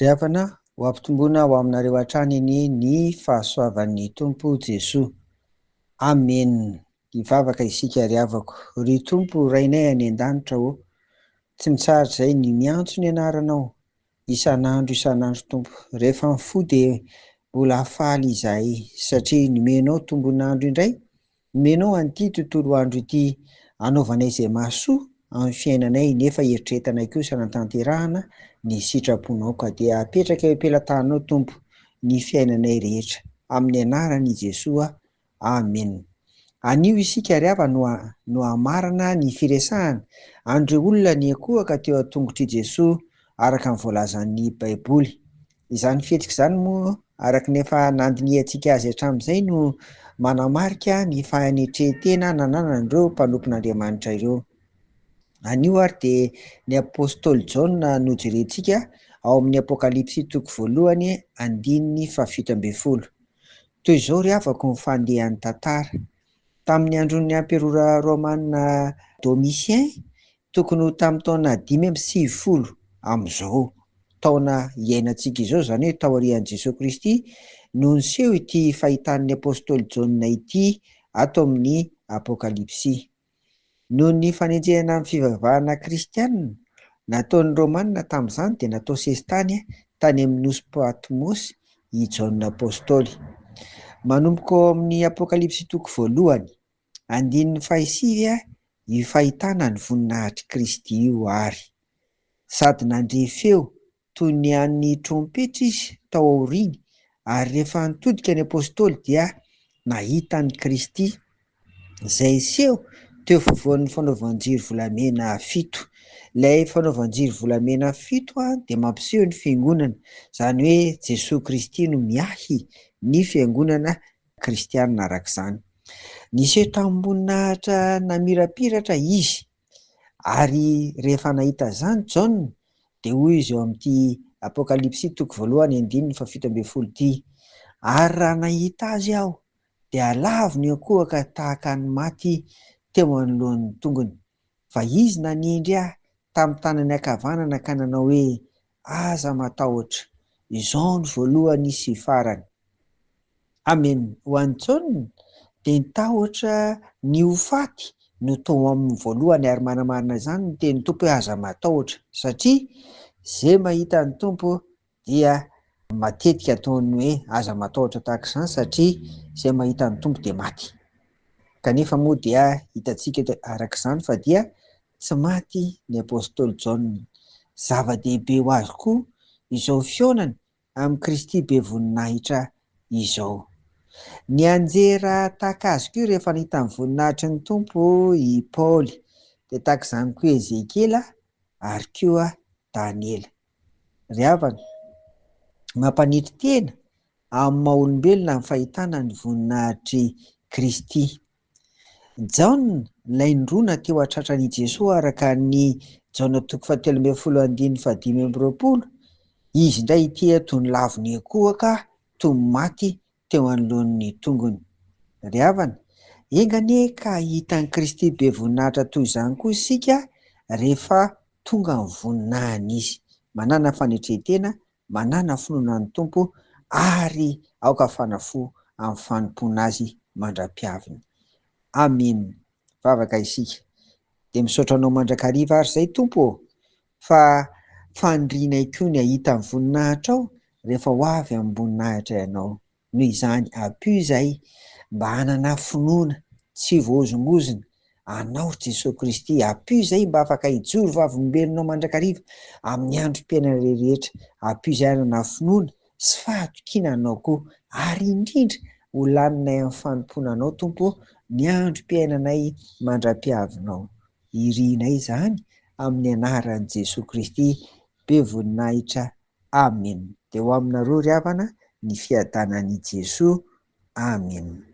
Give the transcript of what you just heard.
Ry havana, ho ampitomboina ho aminareo hatrany anie ny fahasoavan'ny Tompo Jesoa. Amena. Hivavaka isika ry havako. Ry Tompo Rainay any an-danitra ô, tsy mitsahatra izay ny miantso ny anaranao isan'andro isan'andro Tompo. Rehefa mifoha dia mbola faly izahay satria nomenao tombon'andro indray Nomenao an'ity tontolo andro ity hanaovanay izay mahasoa amin'ny fiainanay nefa eritreretanay kosa hanatanterahana ny sitraponao ka dia apetraka eo am-pelatananao Tompo ny fiainanay rehetra amin'ny anaran'i Jesoa Amen. Anio isika ry havana no no hamarana ny firesahana an'ireo olona niankohoka teo an-tongotr'i Jesoa araka ny voalazan'ny Baiboly. Izany fihetsika izany moa, araka ny efa nandinihantsika azy hatramin'izay no manamarika ny fanetren-tena nananan'ireo mpanompon'Andriamanitra ireo. Anio ary dia ny apostoly Jaona no jerentsika ao amin'ny Apokalypsy toko voalohany andininy fahafito ambin'ny folo. Toy izao ry havako ny fandehan'ny tantara. Tamin'ny andron'ny amperora romana Domitien, tokony ho tamin'ny taona 95 amin'izao taona iainantsika izao, izany hoe taorian'i Jesoa Kristy, no niseho ity fahitan'ny apostoly Jaona ity ato amin'ny Apokalypsy. Noho ny fanenjehana ny fivavahana kristiana nataon'ny Romana tamin'izany dia natao sesitany tany amin'ny nosy Patmosy i Jaona Apostoly. Manomboka ao amin'ny Apokalypsy toko voalohany, andininy fahisivy io fahitana ny voninahitr'i Kristy io ary. Sady nandre feo toy ny an'ny trompetra izy tao aoriany, ary rehefa nitodika ny apostoly dia nahita an'i Kristy, izay niseho teo afovoan'ny fanaovan-jiro volamena fito. Ilay fanaovan-jiro volamena fito dia mampiseho ny fiangonana, izany hoe Jesoa Kristy no miahy ny fiangonana kristiana araka izany. Niseho tamim-boninahitra namirapiratra izy. Ary rehefa nahita izany Jaona, dia hoy izy eo amin'ity Apokalypsy toko voalohany andininy fahafito ambin'ny folo ity, Ary raha nahita azy aho, dia lavo niankohoka tahaka ny maty teo anoloan'ny tongony. Fa izy nanendry ahy tamin'ny tanany ankavanana ka nanao hoe, Aza matahotra, izao no voalohany sy farany. Amen. Ho an'i Jaona dia ny tahotra ny ho faty no tao aminy voalohany ary manamarina izany ny tenin'ny Tompo hoe aza matahotra satria ze mahita ny Tompo dia matetika ataony hoe aza matahotra tahaka izany satria izay mahita ny Tompo dia maty. Kanefa moa dia hitantsika eto araka izany fa dia tsy maty ny apostoly Jaona. Zava-dehibe ho azy koa izao fihaonany amin'i Kristy be voninahitra izao. Nianjera tahaka azy koa rehefa nahita ny voninahitry ny Tompo i Paoly, dia tahaka izany koa Ezekiela ary koa Daniela. Ry havana, mampanetry tena amin'ny maha olombelona ny fahitana ny voninahitr'i Kristy. Jaona, ilay nirona teo an-tratran' i Jesoa araka ny Jaona toko fahatelo ambin'ny folo andininy fahadimy amby roapolo, izy indray ity toy ny lavo niankohoka toy ny maty teo anoloan' ny tongony. Ry havana, enga anie ka hahita an'i Kristy be voninahitra toy izany koa isika rehefa tonga ny voninahiny Izy. Manàna fanetren-tena Manàna finoana ny Tompo ary aoka hafana fo amin'ny fanompoana Azy mandra-piaviny. Amen. Vavaka isika. Dia misaotra Anao mandrakariva ary izay Tompo ô, fa fanirianay koa ny hahita ny voninahitrao rehefa ho avy amim-boninahitra Ianao. Noho izany, ampio izahay mba hanana finoana tsy voahozongozona Anao, Jesoa Kristy. Ampio izahay mba afaka hijoro vavolombelonao mandrakariva amin'ny androm-piainanay rehetra. Ampio izahay hanana finoana sy fahatokiana Anao koa, ary indrindra ho laninay amin'ny fanompoana Anao, Tompo ô, ny androm-piainanay mandra-piavinao. Irinay izany amin'ny anaran'i Jesoa Kristy be voninahitra. Amen. Dia ho aminareo ry havana ny fiadanan'i Jesoa. Amen.